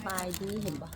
ປາຍດີ ເຫັນບໍ່?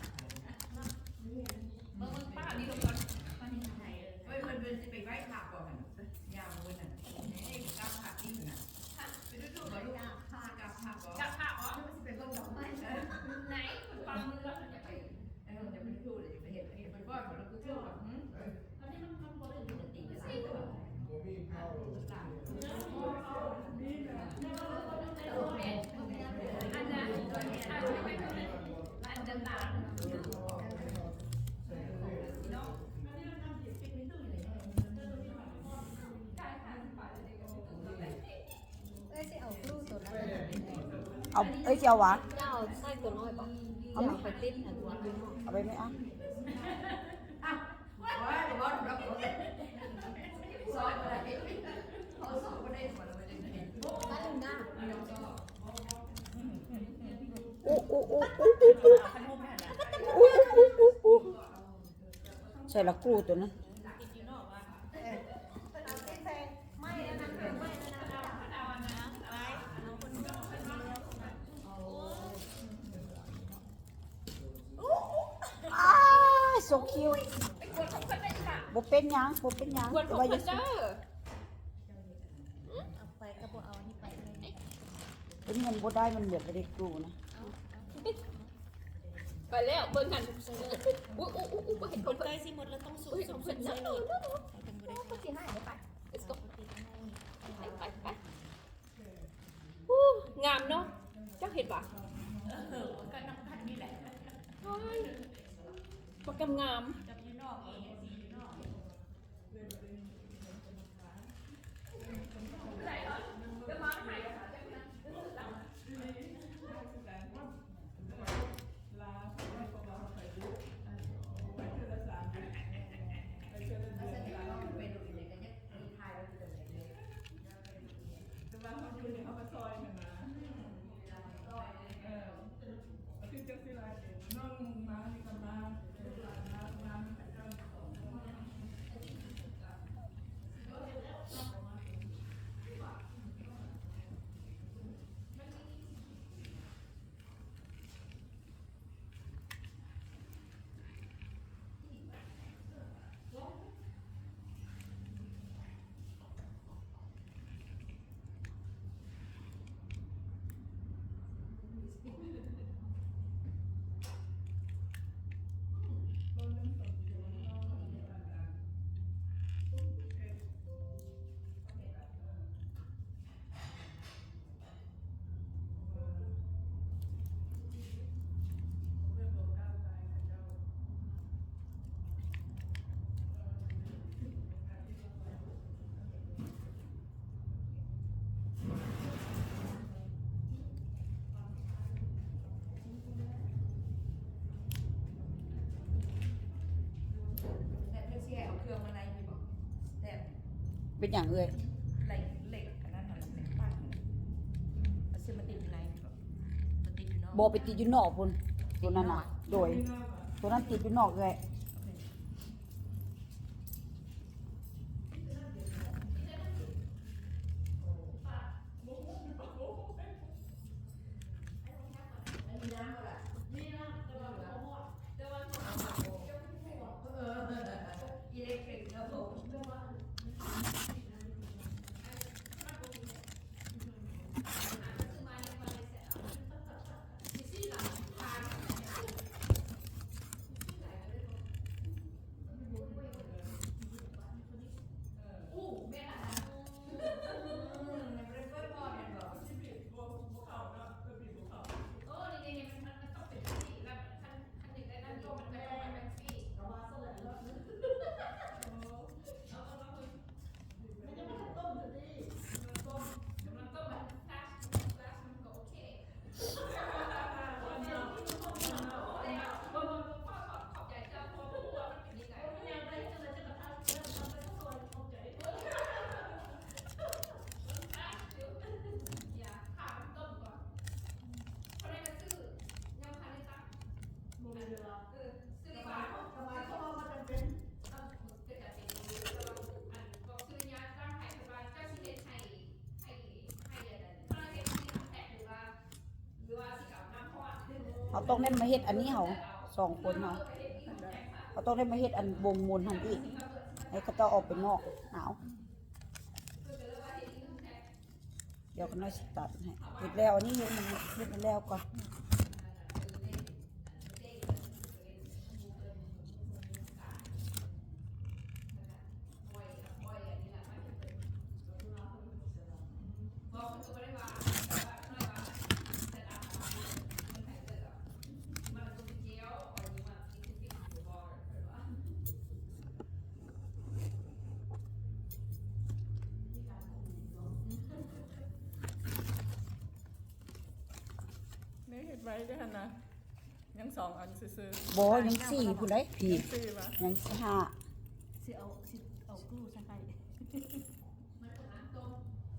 ເອື້ອຍຊິເອົາກລູໂຕນັ້ນ ເອົາ ເອື້ອຍຊິເອົາຫວາ? ເຈົ້າເອົາໃສ່ໂຕນ້ອຍບໍ່? ເອົາໄໝ? ເອົາໄປຕິດອັນ ເອົາໄປໄໝ? ອ່ະ ໂອ້ ໂອ້ ໂອ້ ໂອ້ ໂອ້ ໂອ້ ໂອ້ ໂອ້ ໃສ່ລະກລູໂຕນັ້ນ. ອ້າຍ so cute ບໍ່ເປັນຫຍັງ ບໍ່ເປັນຫຍັງ ແຕ່ວ່າຢ່າ ເອົາໄປກໍບໍ່ເອົາອັນນີ້ໄປເລີຍ. ເປັນຫຍັງບໍ່ໄດ້ ມັນເໝືອນບໍ່ໄດ້ກລູນະ. ໄປແລ້ວ ເບິ່ງຫັ້ນ. ອຸ້ຍ ອຸ້ຍ ອຸ້ຍ ອຸ້ຍ ບໍ່ເຫັນຄົນ ໃກ້ຊິໝົດແລ້ວ ຕ້ອງຊຸກ ເບິ່ງຫັ້ນ ໃສ່ລົດ ເບິ່ງບໍ່ໄດ້ ເຂົາຊິຫາຍໄປ. Let's go ໄປ ໄປ ໄປ. ໂອ້ ງາມເນາະ ເຈົ້າເຫັນບໍ່? ເອີ ກໍນຳກັນນີ້ແຫຼະ ໂອ້ຍ ບັກກຳງາມ. ແຕ່ວ່າເຮົາຢູ່ນີ້ເຮົາກໍຊ່ອຍຫັ້ນນະ ເອີ ຄືຈັ່ງຊີ້ລະ ນ້ອງມານີ້ກໍມາ ລູກຫຼານມາ ມານຳເຂົາເຈົ້າສອງຄົນ. ເປັນຫຍັງເອື້ອຍ? ເຫຼັກ ເຫຼັກອັນນັ້ນນະ ເຫຼັກປັ້ນ ເອົາເຊືອກມາຕິດຢູ່ໃນ ບໍ່ ໄປຕິດຢູ່ນອກພຸ້ນ ໂຕນັ້ນນະ. ໂດຍ ໂຕນັ້ນຕິດຢູ່ນອກເອື້ອຍ. ເ ເຮົາຕ້ອງໄດ້ມາເຮັດອັນນີ້ເຮົາສອງຄົນເຮົາ ເຮົາຕ້ອງໄດ້ມາເຮັດອັນວົງມົນຫັ້ນອີກ ໃຫ້ເຂົາເຈົ້າອອກໄປນອກ. ເອົາ ດຽວຂ້ານ້ອຍຊິຕັດໃຫ້. ເຮັດແລ້ວ ອັນນີ້ເຮັດ ເຮັດໃຫ້ແລ້ວກ່ອນ. ນີ້ເຮັດໄວເດ້ຫັ້ນນະ ຍັງສອງອັນຊື່ໆ. ບໍ່ ຍັງສີ່ພຸ້ນໃດ໋ ພີ້ ຍັງສີ່ຫວາ? ຍັງຫ້າ. ຊິເອົາ ຊິເອົາກລູໃສ່ໃຫ້.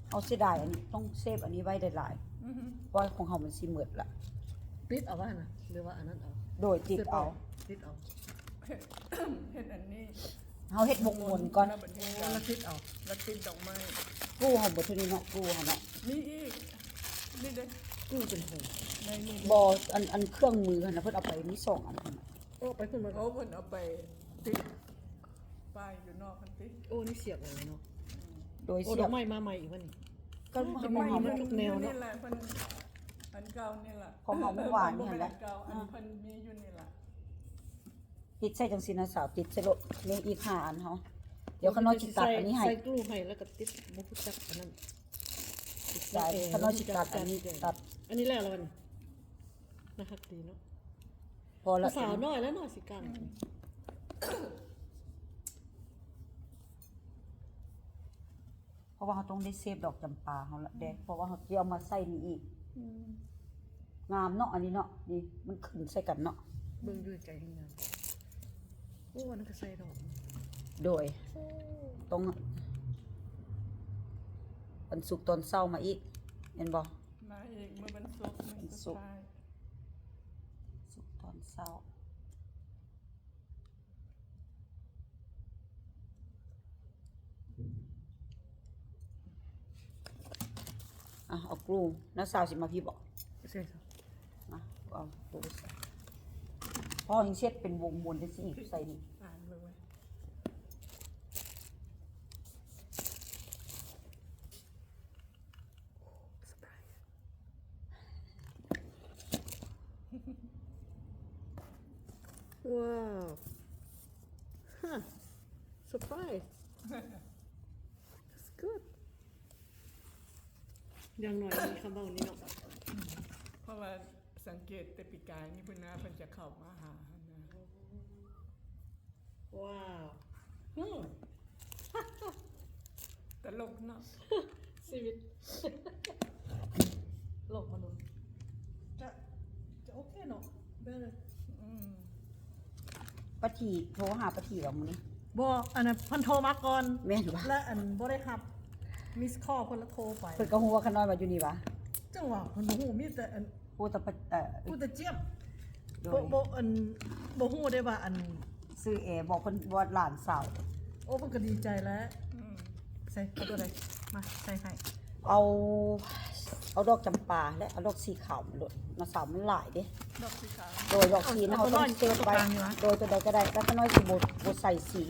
ເຮົາເສຍດາຍອັນນີ້ ຕ້ອງເຊບອັນນີ້ໄວ້ຫຼາຍໆ ອືຮຶ ເພາະວ່າຂອງເຮົາມັນຊິໝົດລະ. ຕິດເອົາໄວ້ຫັ້ນນະ ຫຼືວ່າອັນນັ້ນເອົາ? ໂດຍ ຕິດເອົາ ຕິດເອົາ. ເຮັດ ເຮັດອັນນີ້ ເຮົາເຮັດວົງມົນກ່ອນ. ໂອ້ ລະຕິດເອົາ ລະຕິດດອກໄມ້. ກລູເຮົາເບິດເທົ່ານີ້ເນາະ ກລູເຮົາເນາະ. ມີອີກ ນີ້ເດ້ ກລູເປັນໂຖ ໃນນີ້ເດ້. ບໍ່ ອັນ ອັນເຄື່ອງມືຫັ້ນນະ ເພິ່ນເອົາໄປມີສອງອັນ. ເອີ ໄປພຸ້ນໝົດ. ໂອ້ ເພິ່ນເອົາໄປຕິດປ້າຍຢູ່ນອກຫັ້ນຕິ. ໂອ້ ນີ້ສຽບເອົາເນາະ. ໂດຍ ໂອ້ ສຽບ ດອກໄມ້ມາໃໝ່ອີກວະນີ້. ກໍດອກໄມ້ ມັນທຸກແນວເນາະ. ນີ້ແຫຼະ ເພິ່ນ ອັນເກົ່ານີ້ລະ ຂອງເຮົາເມື່ອວານນີ້ຫັ້ນແຫຼະ. ອັນເກົ່າ ອັນເພິ່ນມີຢູ່ນີ້ລະ. ຕິດໃສ່ຈັ່ງຊີ້ນະສາວ ຕິດໃສ່ໂລດ. ຍັງອີກຫ້າອັນເຮົາ. ດຽວຂ້ານ້ອຍຊິຕັດອັນນີ້ໃຫ້ ໃສ່ກລູໃຫ້ ແລ້ວກໍຕິດ ບໍ່ຮູ້ຈັກອັນນັ້ນ. ຕິດໃສ່ ຂ້ານ້ອຍຊິຕັດອັນນີ້ ຕັດ ອັນນີ້ແລ້ວລະບັດນີ້. ໜ້າຮັກດີເນາະ. ພໍລະ ສາວນ້ອຍແລ້ວເນາະ ຊິກາງ. ເພາະວ່າເຮົາຕ້ອງໄດ້ເຊບດອກຈຳປາເຮົາລະເດ້ ເພາະວ່າເຮົາຊິເອົາມາໃສ່ນີ້ອີກ. ອືມ ງາມເນາະ ອັນນີ້ເນາະ. ນີ້ມັນຂຶ້ນໃສ່ກັນເນາະ. ເບິ່ງຢູ່ໄກແຮງງາມ. ໂອ້ ອັນນັ້ນກໍໃສ່ດອກ. ໂດຍ ໂອ້ ຕ້ອງ ວັນສຸກຕອນເຊົ້າມາອີກ ແມ່ນບໍ່? ມາອີກ ມື້ວັນສຸກ ວັນສຸກ ວັນສຸກຕອນເຊົ້າ. ອ່ະ ເອົາກລູ ນ້າສາວຊິມາພີ້ບໍ? ໂອເຄ ມາ ເອົາກລູໃສ່. ພໍເຮັດເສັດເປັນວົງມົນຈັ່ງຊີ້ ໃສ່ນີ້ ອ່ານເບິ່ງໄວ້. Wow. Huh. Surprise. That's good. ຢ່າງໜ້ອຍມີຄຳເວົ້ານີ້ເນາະ. ເພາະວ່າສັງເກດແຕ່ປີກາຍນີ້ພຸ້ນນະ ເພິ່ນຈະເຂົ້າມາຫາຫັ້ນນະ. ວ້າວ ອືມ ຕະຫຼົກເນາະ ຊີວິດ ໂລກມະນຸດ. ຈະ ຈະໂອເຄເນາະ ເບີ ອືມ. ປ້າຖີ່ ໂທຫາປ້າຖີ່ບໍ່ມື້ນີ້? ບໍ່ ອັນນັ້ນເພິ່ນໂທມາກ່ອນ. ແມ່ນຫວາ? ແລະ ອັນ ບໍ່ໄດ້ຮັບມິສຄໍ ເພິ່ນລະໂທໄປ. ເພິ່ນກໍຮູ້ວ່າຂ້ານ້ອຍມາຢູ່ນີ້ຫວາ? ຈັ່ງຫວະ ເພິ່ນບໍ່ຮູ້ ມີແຕ່ອັນ ຮູ້ແຕ່ປະ ເອີ ຮູ້ແຕ່ຈຽມ. ໂດຍ ບໍ່ ບໍ່ ອັນ ບໍ່ຮູ້ເດ້ວ່າ ອັນ ຊື້ແອ ບອກເພິ່ນວ່າຫຼານສາວ. ໂອ້ ເພິ່ນກໍດີໃຈແລ້ວ. ອືມ ໃສ່ ເອົາຕົວໃດ ມາໃສ່ໃຫ້. ເອົາ ເອົາດອກຈຳປາ ແລະ ເອົາດອກສີຂາວມາໂລດ ນ້າສາວ ມັນຫຼາຍເດ້ ດອກສີຂາວ. ໂດຍ ດອກສີນະ ເຮົາຕ້ອງເຊບໄວ້. ໂດຍ ຕົວໃດກໍໄດ້ ແຕ່ຂ້ານ້ອຍຊິບໍ່ ບໍ່ໃສ່ສີ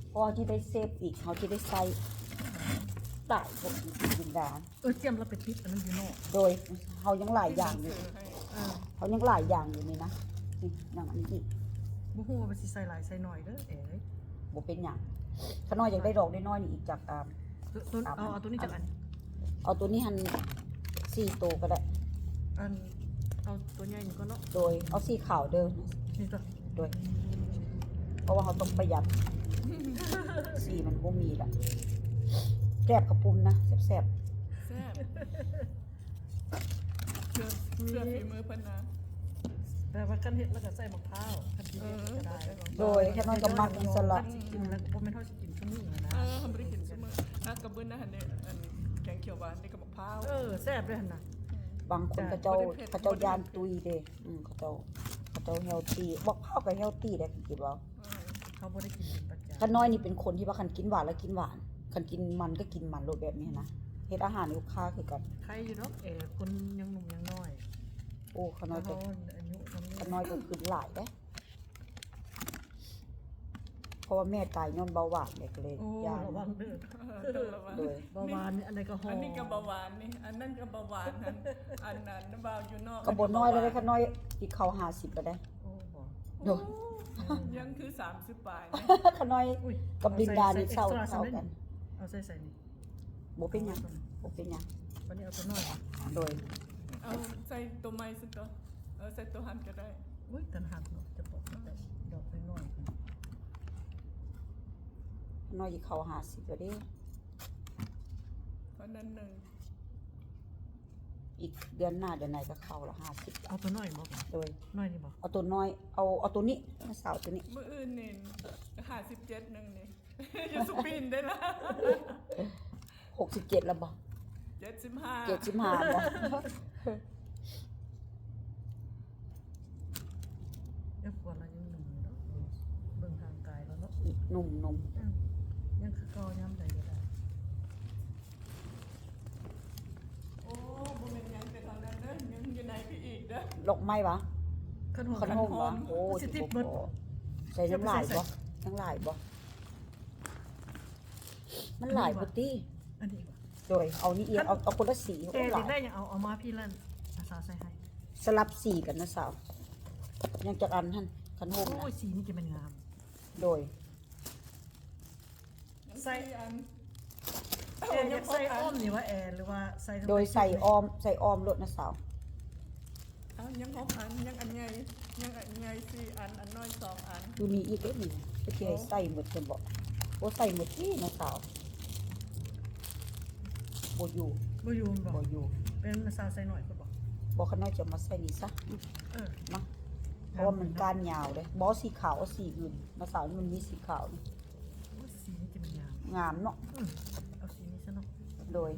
ເພາະວ່າເຮົາຊິໄດ້ເຊບອີກ ເຮົາຊິໄດ້ໃຊ້ຫຼາຍ ພວກນີ້ກິນໄດ້. ເອີ ຈຽມລະໄປຕິດອັນນັ້ນຢູ່ເນາະ. ໂດຍ ເຮົາຍັງຫຼາຍຢ່າງຢູ່. ເອີ ເຮົາຍັງຫຼາຍຢ່າງຢູ່ນີ້ນະ. ນີ້ ຍັງອັນນີ້ອີກ. ບໍ່ຮູ້ວ່າຊິໃສ່ຫຼາຍໃສ່ໜ້ອຍເດີ ເອີ. ບໍ່ເປັນຫຍັງ. ຂ້ານ້ອຍຢາກໄດ້ດອກນ້ອຍໆນີ້ອີກຈັກ ອ່າ ຕົວ ຕົວ ເອົາ ເອົາຕົວນີ້ຈັກອັນ. ເອົາຕົວນີ້ຫັ້ນສີ່ໂຕກໍໄດ້. ອັນ ເອົາຕົວໃຫຍ່ນີ້ກ່ອນເນາະ. ໂດຍ ເອົາສີຂາວເດີ. ນີ້ຕົວ ໂດຍ ເພາະວ່າເຮົາຕ້ອງປະຢັດ ສີມັນບໍ່ມີລະ. ແກບຂະປຸ້ນນະ ແຊບໆ. ແຊບ ເຊື່ອ ເຊື່ອຝີມືເພິ່ນນະ. ແຕ່ວ່າຄັນເຮັດແລ້ວກໍໃສ່ໝາກພ້າວ ຄັນຊິເຮັດກໍໄດ້. ເອີ ໂດຍ ຂ້ານ້ອຍກໍມັກສະລັດ. ກິນແລ້ວກໍບໍ່ແມ່ນເຮົາຊິກິນຊຸມື້ນະ. ເອີ ເຮົາບໍ່ໄດ້ກິນຊຸມື້ນະ. ກະເບິ່ງນະຫັ້ນເດ້ ອັນແກງຂຽວຫວານນີ້ກໍໝາກພ້າວ. ເອີ ແຊບເດ້ຫັ້ນນະ. ບາງຄົນເຂົາເຈົ້າ ເຂົາເຈົ້າຢ້ານຕຸ້ຍເດ້. ອືມ ເຂົາເຈົ້າ ເຂົາເຈົ້າເຮວຕີ ໝາກພ້າວກໍເຮວຕີໄດ໋ ຄິດວ່າ. ເອີ ເຮົາບໍ່ໄດ້ກິນເປັນປະຈຳ. ຂ້ານ້ອຍນີ້ເປັນຄົນທີ່ວ່າຄັນກິນຫວານແລ້ວກິນຫວານ ຄັນກິນມັນກໍກິນມັນໂລດ ແບບນີ້ນະ. ເຮັດອາຫານໃຫ້ລູກຄ້າຄືກັນ. ໄຄຢູ່ດອກ ແອ ຄົນຍັງໜຸ່ມຍັງນ້ອຍ. ໂອ້ ຂະນ້ອຍກໍ ເຮົາອາຍຸນຳ ຂະນ້ອຍກໍຄຶດຫຼາຍເດ້ ເພາະວ່າແມ່ຕາຍຍ້ອນເບົາຫວານເດ້ ກໍເລີຍ ໂອ້ ຢ້ານ ລະວັງເດີ ເອີ ຕ້ອງລະວັງ ໂດຍ ເບົາຫວານນີ້ ອັນໃດກໍຫໍ່ ອັນນີ້ກໍເບົາຫວານນີ້ ອັນນັ້ນກໍເບົາຫວານຫັ້ນ ອັນນັ້ນບ່າວຢູ່ນອກ ກໍບໍ່ນ້ອຍແລ້ວເດ້ ຂະນ້ອຍຊິເຂົ້າຫ້າສິບແລ້ວເດ້ ໂອ້ ບໍ່ ໂດຍ ໂອ້ ຍັງຄືສາມສິບປາຍນະ ຂະນ້ອຍ ອຸ້ຍ ກັບລິນດານີ້ເທົ່າ ເທົ່າກັນ ເອົາໃສ່ໃສນີ້ ບໍ່ເປັນຫຍັງ ບໍ່ເປັນຫຍັງ ບັດນີ້ເອົາຕົວນ້ອຍ ໂດຍ ເອົາໃສ່ຕົວໃໝ່ຊັ້ນຕົວະ ເອີ ໃສ່ຕົວຫັ້ນກໍໄດ້ ໂອ້ຍ ຕານຮັກເນາະ ຈະບອກວ່າແຕ່ດອກນ້ອຍໆ ນ້ອຍຊິເຂົ້າຫ້າສິບແລ້ວເດ້ ເທົ່ານັ້ນໜຶ່ງ ອີກເດືອນໜ້າເດືອນໃດກໍເຂົ້າລະຫ້າສິບ ເອົາຕົວນ້ອຍບໍ່ ໂດຍ ນ້ອຍນີ້ບໍ່ ເອົາຕົວນ້ອຍ ເອົາ ເອົາຕົວນີ້ ມາສາວຕົວນີ້ ມື້ອື່ນນີ້ຫ້າສິບເຈັດໜຶ່ງນີ້ ຢູ່ສະປີນໄດ້ລະ ຫົກສິບເຈັດແລ້ວບໍ່ ເຈັດສິບຫ້າ ເຈັດສິບຫ້າບໍ່ ຍັງປວດລະຍັງໜຸ່ມຢູ່ເນາະ ເບິ່ງຮ່າງກາຍລະເນາະ ໜຸ່ມໆ ອືມ ຍັງຄືເກົ່າຍາມໃດກໍໄດ້ ໂອ້ ບໍ່ແມ່ນຫຍັງແຕ່ເທົ່ານັ້ນເດີ ຍັງຢູ່ໃນຄືອີກເດີ ດອກໄມ້ຫວາ ຄັນຫົມ ຄັນຫົມຫວາ ໂອ້ ຊິຕິດໝົດ ໃສ່ນ້ຳຫຼາຍບໍ່ ຍັງຫຼາຍບໍ່ ມັນຫຼາຍໂພດຕິ ອັນນີ້ຫວາ ໂດຍ ເອົານີ້ອີກ ເອົາ ເອົາຄົນລະສີ ແກ່ອີກໄດ້ ຍັງເອົາ ເອົາມາພີ້ລະ ອາສາໃສ່ໃຫ້ ສະຫຼັບສີກັນນະສາວ ຍັງຈັກອັນຫັ້ນ ຄັນຫົມ ໂອ້ຍ ນະ ສີນີ້ຈະແມ່ນງາມ ໂດຍ ໃສ່ອັນ ແອ ຢາກໃສ່ອ້ອມນີ້ຫວາແອ ຫຼືວ່າໃສ່ ໂດຍ ໃສ່ອ້ອມ ໃສ່ອ້ອມໂລດນະສາວ ເອົາ ຍັງຫົກອັນ ຍັງອັນໃຫຍ່ ຍັງອັນໃຫຍ່ສີ່ອັນ ອັນນ້ອຍສອງອັນ ຢູ່ນີ້ອີກເດ້ນີ້ ເຮັດໃຫ້ໃສ່ໝົດຊັ້ນບໍ ບໍ່ໃສ່ໝົດຕິນະສາວ ບໍ່ຢູ່ ບໍ່ຢູ່ແມ່ນບໍ່ ບໍ່ຢູ່ ເປັນນະສາວໃສ່ໜ້ອຍໂພດບໍ ບໍ່ ຂະນ້ອຍຈະມາໃສ່ນີ້ຊະ ເອີ ເນາະ ເພາະວ່າມັນກ້ານຍາວເດ້ ບໍ່ ເອົາສີຂາວ ເອົາສີອື່ນ ນະສາວ ມັນມີສີຂາວນີ້ ໂອ້ຍ ສີນີ້ຈະແມ່ນງາມ ງາມເນາະ ອືມ ເອົາສີນີ້ຊະເນາະ ໂດຍ